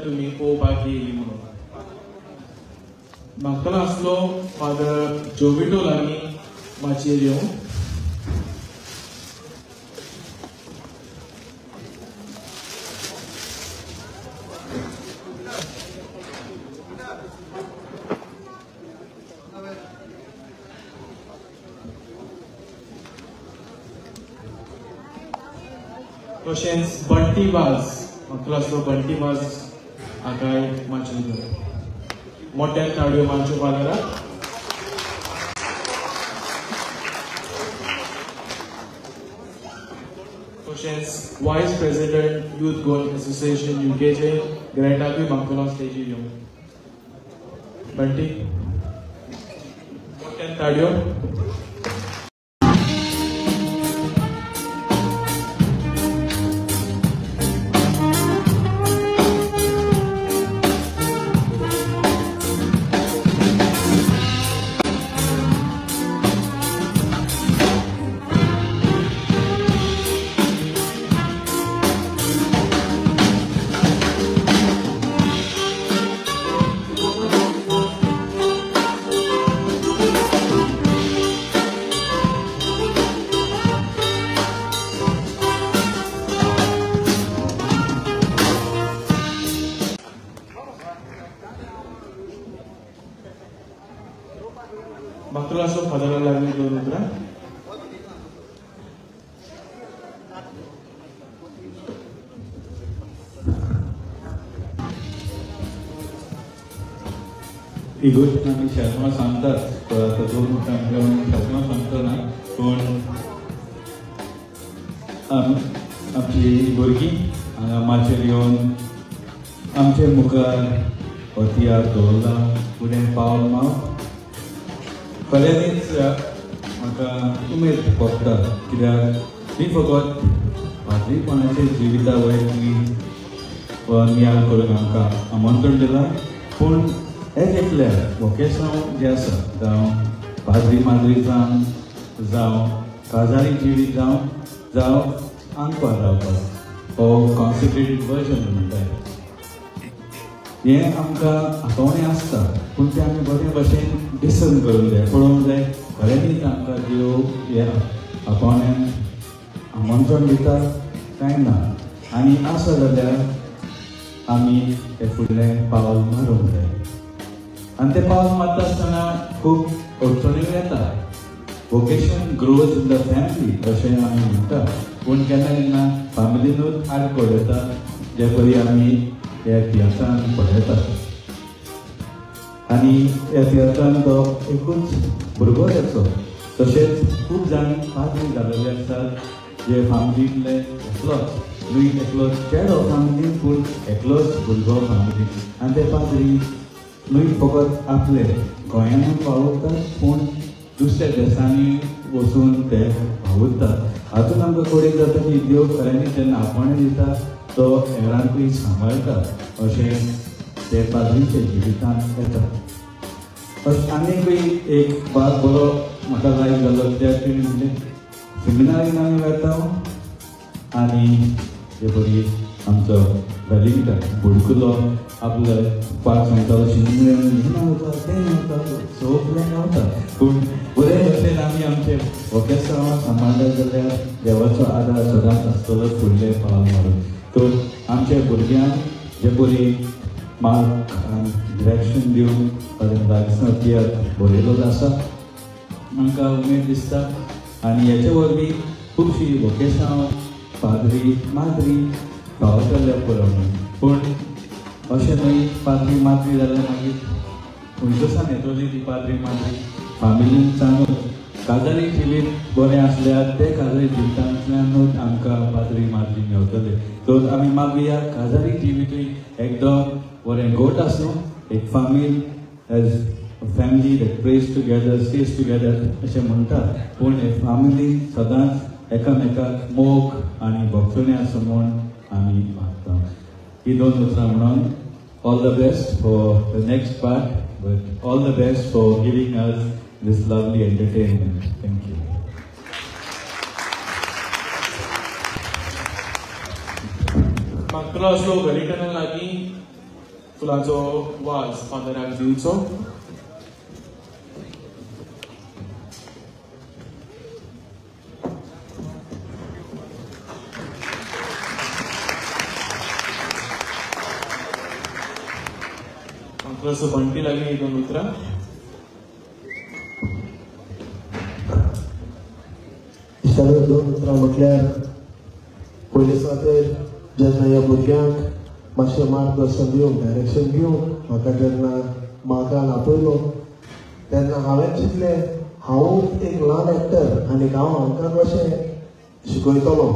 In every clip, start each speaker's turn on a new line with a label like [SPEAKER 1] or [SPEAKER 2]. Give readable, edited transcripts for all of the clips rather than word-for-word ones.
[SPEAKER 1] तुमी पळोवपाक येयली म्हणून. म्हाका आसलो फादर जोविटो लागीं माचयेर येवंक. तशेंच बंटी वाज, म्हाका आसलो बंटी वाज हाकाय माचयेर येवंक. मोठ्यान ताळयो मारच्यो फादराक. तशेंच vice president youth Goan association युकेचे ग्रेटाकूय मागतलो स्टेजीर येवंक. बंटी, मोठ्यान ताळयो. मागतलो आसलो फादरा लागीं दोन उतरां.
[SPEAKER 2] ही गोश्ट आमी शेजमा सांगतात, आतां दोन उतरां शेजमा सांगता ना, पूण आमची भुरगीं हांगा माचयेर येवन आमचे मुखार हो तियार दवरला, फुडें पावल माव खऱ्यांनीच म्हाका उमेद भोगता. कित्याक ती फकत पाद्रीपणाचे जिविता वयर ती नियाळ करून आमकां आमंत्रण दिलां, पूण एक एकल्या वोकेसांव जें आसा, जावं पाद्री माद्री जावं, जावं काजारी जिवीत जावं, जावं आंकवार रावपाक हो कॉन्सिक्रेटेड वर्जन म्हणटा, हें आमकां आपोवणें आसता, पूण तें आमी बरे भशेन डिसर्न करूंक जाय, पळोवंक जाय खऱ्यांनीच आमकां देव ह्या आपोवण्यान आमंत्रण दिता काय ना, आनी आसा जाल्यार आमी तें फुडलें पावल मारूंक जाय. आनी तें पावल मारता आसतना खूब अडचण्यो येता. Vocation grows in the family अशें आमी म्हणटा, पूण केन्ना केन्ना फॅमिलीनूच आडखळ येता, जे परी आमी ह्या तियात्रान पळयतात. आनी ह्या तियात्रान तो एकूच भुरगो येचो, तशेंच खूब जाण पाद्री जाल्ले आसतात जे फॅमिलींतले एकलोच, न्हय एकलोच चेडो फॅमिलीन, पूण एकलोच भुरगो फॅमिलीन. आनी ते पाद्री न्हय फकत आपले गोंयानूच वावुरतात, पूण दुसऱ्या देशांनी वचून ते वावुरतात. हातून आमकां कळीत जाता की देव खऱ्यांनी जेन्ना आपोवणें दिता तो हेरांकूय सांबाळटा अशें ते पाद्रीच्या जिवितांत येता. अशें आनीकूय एक भाग बरो म्हाका लायक जालो कित्याक तेणी म्हणलें सेमिनारीन आमी वेता आनी ते परी आमचो वेलिंगटन बुडकुलो आपले पार्ट सांगतालो, शिगम्याक हें गावता तें गावता सगळें गावता, पूण बरे भशेन आमी आमचे वोकेसांव सांबाळ्ळें जाल्यार देवाचो आदार सदांच आसतलो फुडलें पावल मारून. तर आमच्या भुरग्यांक जे परी मार्क आनी डिरेक्शन दिवन लागसां तियात्र बरयलो आसा, आमकां उमेद दिसता. आनी हेचे वरवीं खुबशीं वोकेसांव पाद्री माद्री पावतले पुरो. पूण अशें न्हय पाद्री माद्री जाल्यार मागीर खंयच्यासान येतली ती पाद्री माद्री, फामिलीन सांगून काजारी जिवीत बरें आसल्यार ते काजारी जिवितांतल्यानूच आमकां पाद्री माद्री मेवतले. तर आमी मागया काजारी जिवितूय एकदम बरें घट आसूं, एक फामील as family that prays together stays together अशें म्हणटात, पूण एक फामिली सदांच एकामेकाक मोग आनी भोगसणें आसूं म्हूण आमी मागता. ही दोन उतरां म्हणून all the best for the next part, but all the best for giving us this lovely entertainment. Thank you.
[SPEAKER 1] मागतलो आसलो वेलिंगटना लागीं फुलांचो वाज फादराक दिवचो. अंकल बंटी लागीं दोन उतरां.
[SPEAKER 3] इश्टानो दोन उतरां म्हटल्यार पयलीं सुवातेर जेन्ना ह्या भुरग्यांक मातशें मार्गदर्शन दिवंक डायरेक्शन दिवंक म्हाका जेन्ना मागान आपयलो तेन्ना हांवें चिंतलें हांव एक ल्हान एक्टर आनी हांव हांकां कशें शिकयतलो.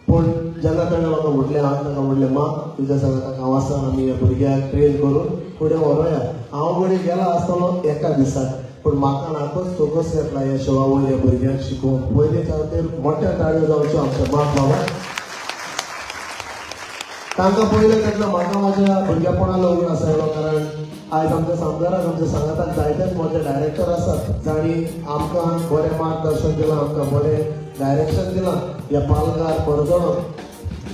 [SPEAKER 3] पूण जेन्ना ताणें म्हाका म्हटलें हांवें ताका म्हटलें मा तुज्या सांगाताक हांव आसा, आमी ह्या भुरग्यांक ट्रेन करून फुडें व्हरोया. हांव घडये गेला आसतलो एका दिसाक, पूण म्हाका नाकच चोकस येतला ह्या शोवा वयर ह्या भुरग्यांक शिकोवंक. पयलीं खातीर मोठ्या ताळयो जावच्यो आमच्या माक बाबा. तांकां पळयलें तेन्ना म्हाका म्हाज्या भुरगेपणालो उगडास आयलो, कारण आयज आमच्या सामदाराक आमच्या सांगाताक जायतेच मोठे डायरेक्टर आसात जांणी आमकां बरें मार्गदर्शन दिलां, आमकां बरें डायरेक्शन दिलां. ह्या पालकार परजणो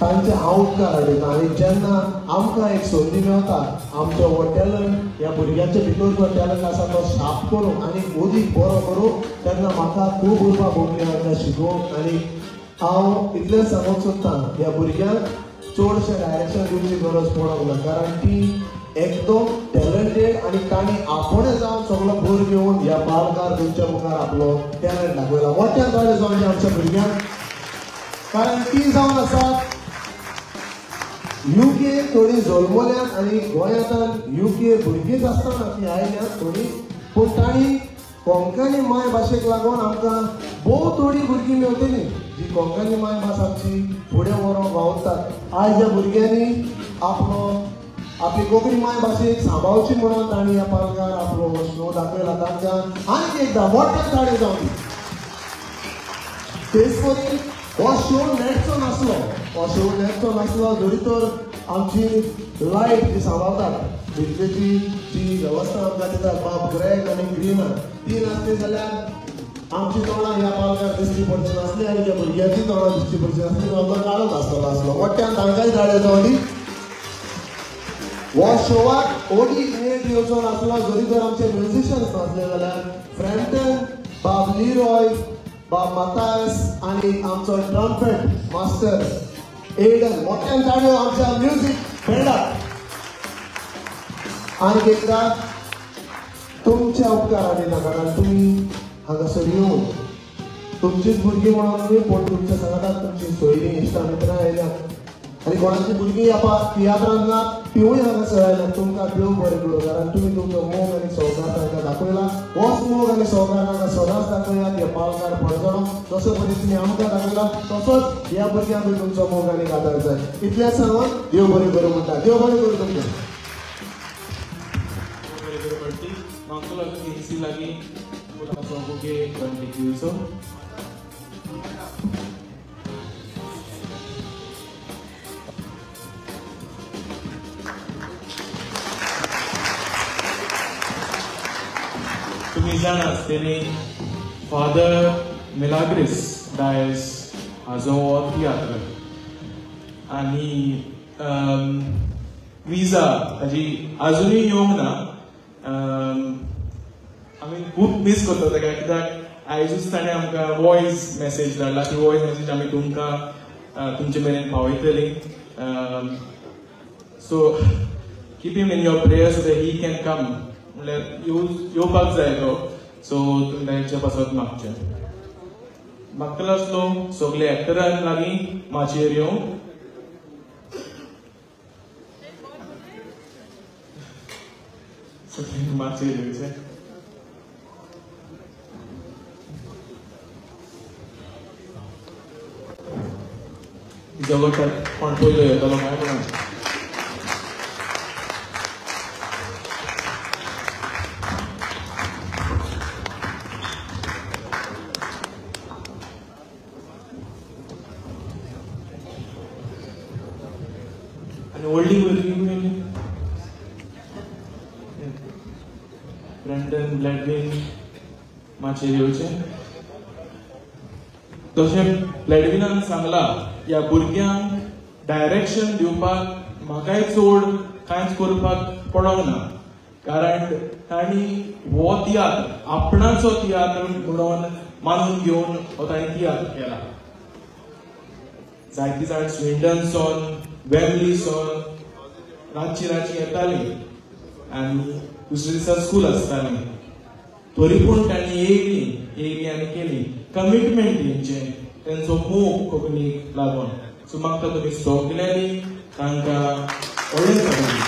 [SPEAKER 3] तांचे हांव उपकार हाडटा. आनी जेन्ना आमकां एक संदी मेळटा आमचो हो टॅलंट ह्या भुरग्यांच्या भितर जो टॅलंट आसा तो शार्प करूंक आनी अदीक बरो करूंक तेन्ना म्हाका खूब उर्बा भोगली हांकां शिकोवंक. आनी हांव इतलेंच सांगूंक सोदतां ह्या भुरग्यांक चडशें डायरेक्शन दिवची गरज पडोंक ना, कारण ती एकदम टॅलंटेड आनी तांणी आपणें जावन सगलो भर घेवन ह्या पालकार तुमच्या मुखार आपलो टॅलंट दाखयला. मोठ्यान ताळयो जावचे आमच्या भुरग्यांक, कारण ती जावन आसात युके थोडी जल्मल्यात आनी गोंयांत युके भुरगींच आसतना ती आयल्यात थोडी, पूण तांणी कोंकणी माय भाशेक लागून आमकां भोव थोडी भुरगीं मेवतली जी कोंकणी माय भास आमची फुडें व्हरोंक वावुरतात. आयज ह्या भुरग्यांनी आपलो आपली कोंकणी माय भाशेक सांबाळची म्हणून तांणी ह्या पालकार आपलो शो दाखयला. तांकां आनीक एकदां मोठ्या ताळयो जावंदी. तेच परी हो शो नेटचो नासलो, हो शो नेटचो नासलो जरी तर आमची लायट जी सांबाळतात विजेची जी वेवस्था आमकां दितात बाब ग्रेग आनी ग्रीना ती नासली जाल्यार आमची तोंडां ह्या पालकार दिश्टी पडची नासली आनी त्या भुरग्यांची तोंडां दिश्टी पडची नासली, आमकां काळोख आसतलो आसलो. मोठ्यान तांकांय ताळयो जावंदी. हो शोवाक ओडी नेट येवचो नासलो जरी तर आमचे म्युजिशियन्स नासले जाल्यार फ्रॅम्पटन बाब लिरॉय बाब मातायस आनी आमचो ट्रम्पेट मास्टर एडन मोठ्यान ताळयो आमच्या म्युजीक बँडाक. आनी एकदां तुमच्या उपकार हाडिना, कारण तुमी हांगासर येवन तुमचीच भुरगीं म्हणून न्हय पूण तुमच्या सांगाताक तुमची सोयरीं इश्टां मित्रां आयल्यात आनी कोणाची भुरगीं ह्या तियात्रांत ना तिवूय हांगासर आयल्यात. तुमकां देव बरें करूं, कारण तुमी तुमचो मोग आनी संवसार तांकां दाखयला. होच मोग आनी संवसार तांकां सदांच दाखयात. ह्या पालकार पडजणो जसो परी तुमी आमकां दाखयला तसोच ह्या भुरग्यांकूय तुमचो मोग आनी आदार जाय. इतलेंच सांगून देव बरें करूं म्हणटा. देव बरें करूं तुमकां.
[SPEAKER 1] लागीं फुलांचो बुके बंटी दिवचो. तुमी जाणा आसतली फादर मिलाग्रिस डायस हाजो हो तियात्र आनी विजा ताजी आजुनूय येवंक ना. आमी खूब मीस करता ताका, कित्याक आयजूच ताणें आमकां वॉयस मॅसेज धाडला. ती वॉयस मॅसेज आमी तुमकां तुमचे मेरेन पावयतली. So keep him in your prayers so that he can come, म्हणल्यार येवपाक जाय तो. सो तुमी तांच्या पासत मागचें. मागतलो आसलो सगळे एक्टरांक लागीं माचयेर येवंक. सगळे माचयेर येवचें. जगत कोण पयलो येतलो काय कोणाचें. आनी व्हडली भुरगीं खंय ब्रँडन ब्लॅडविन माचयेर येवचें. तशें ब्लॅडविनान सांगलां ह्या भुरग्यांक डायरेक्शन दिवपाक म्हाकाय चड कांयच करपाक पडोंक ना, कारण तांणी हो तियात्र आपणाचो तियात्र म्हणून मानून घेवन हो तांणी तियात्र केला. जायती जाण स्विंडन सोन, वेम्बली सोन रातची रातची येताली आनी दुसऱ्या दिसा स्कूल आसताली, तरी पूण तांणी येयली येयली आनी केली. कमिटमेंट तेंचें, तेंचो मोग कोंकणीक लागून. सो म्हाका तुमी सगल्यांनी तांकां व्हडलें सगळें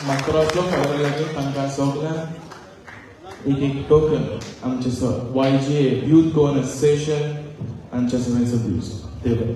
[SPEAKER 1] म्हाका असलो खबर लागली तांकां सगल्यांक एक एक टोकन आमचे YGA youth Goan association हांच्या सगळ्यांचो दिवचो. देव.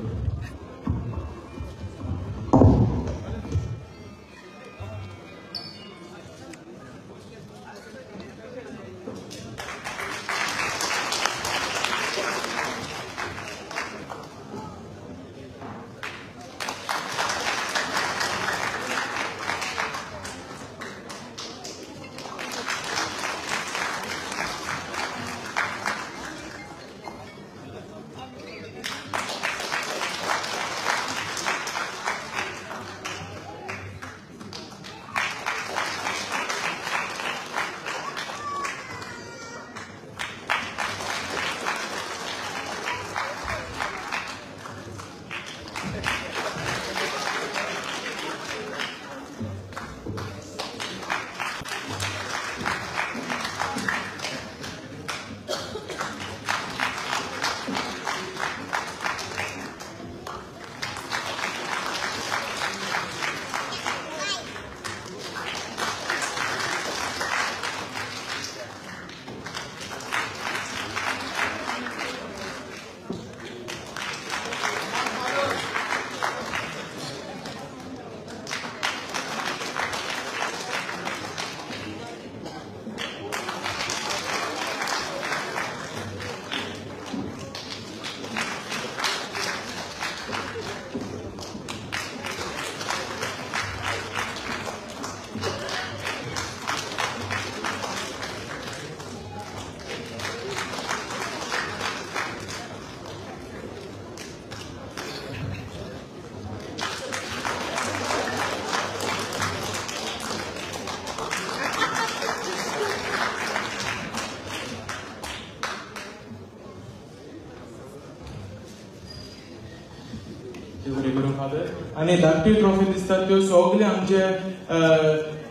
[SPEAKER 1] आनी धाकटी ट्रॉफी दिसतात त्यो सगळे आमचे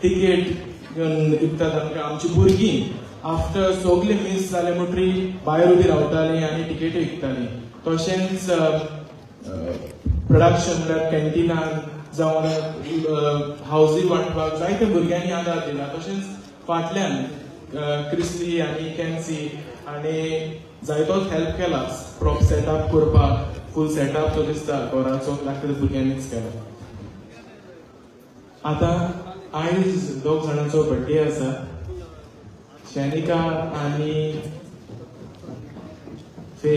[SPEAKER 1] तिकेट घेवन विकतात आमकां. आमची भुरगीं आफ्टर सगळे मीस जाले म्हणटरी भायर उबी रावताली आनी तिकेटी विकताली. तशेंच प्रोडक्शन म्हळ्यार कॅन्टिनान जावं हावजी वांटपाक जायते भुरग्यांनी आदार दिला. तशेंच फाटल्यान क्रिस्ती आनी कॅन्सी आनी जायतोच हेल्प केला प्रॉप सेटअप करपाक. फूल सेटअप तो दिसता घराचो लागता भुरग्यांनीच केला. आतां आयज दोग जाणांचो बर्थडे आसा, शॅनिका आनी फे.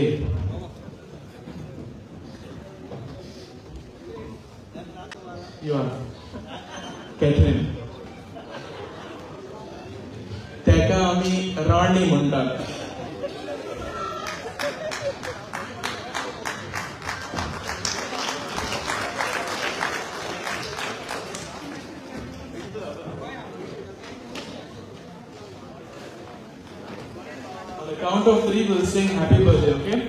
[SPEAKER 1] You are Catherine, तेका आमी राणी म्हणटात. Count of 3, we'll sing happy birthday, okay?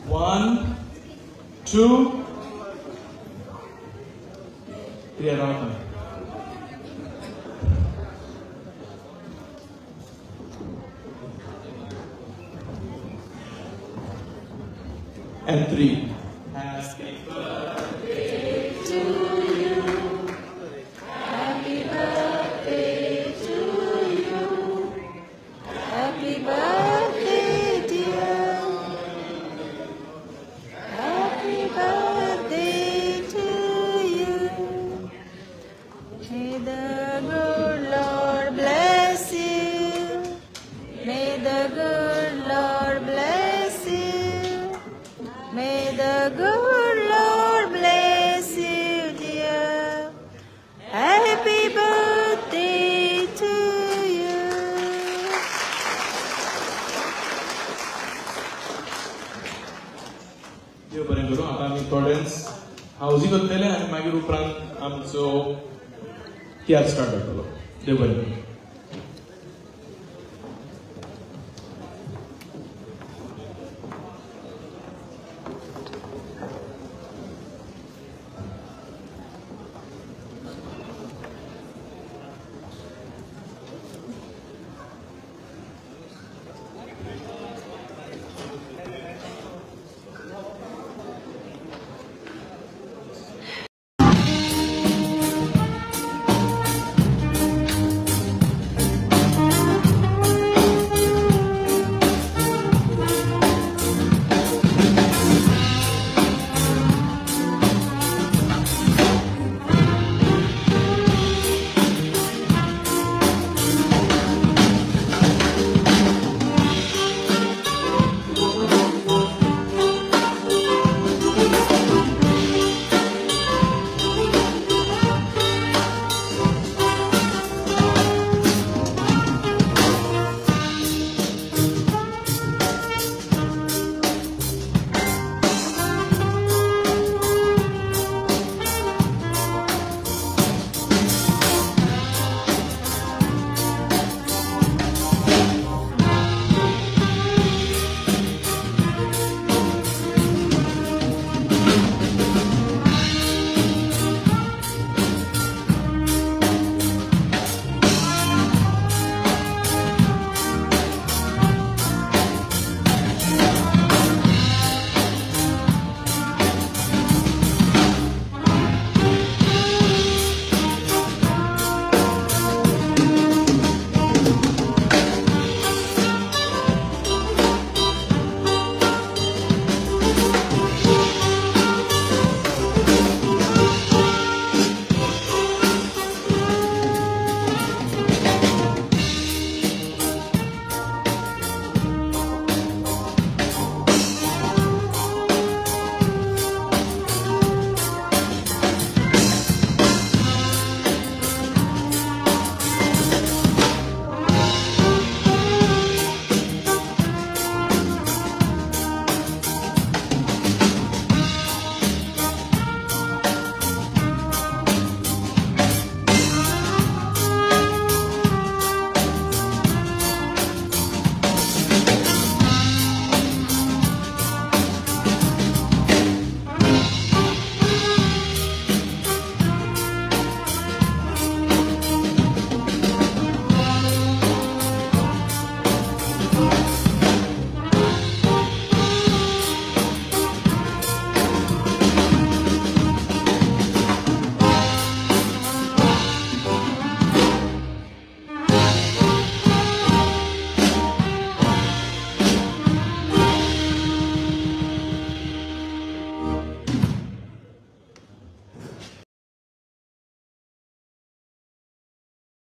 [SPEAKER 1] 1, 2, 3, around. And 3. Happy birthday
[SPEAKER 4] to you. Happy birthday to you. Happy birthday, dear. Happy birthday to you. May the good Lord bless you. May the good Lord bless you. May the good Lord bless you, dear. Happy birthday to you.
[SPEAKER 1] देव बरें करूं. आतां आमी थोडेंच हावजी करतले आनी मागीर उपरांत आमचो तियात्र स्टार्ट जातलो. देव बरें करूं.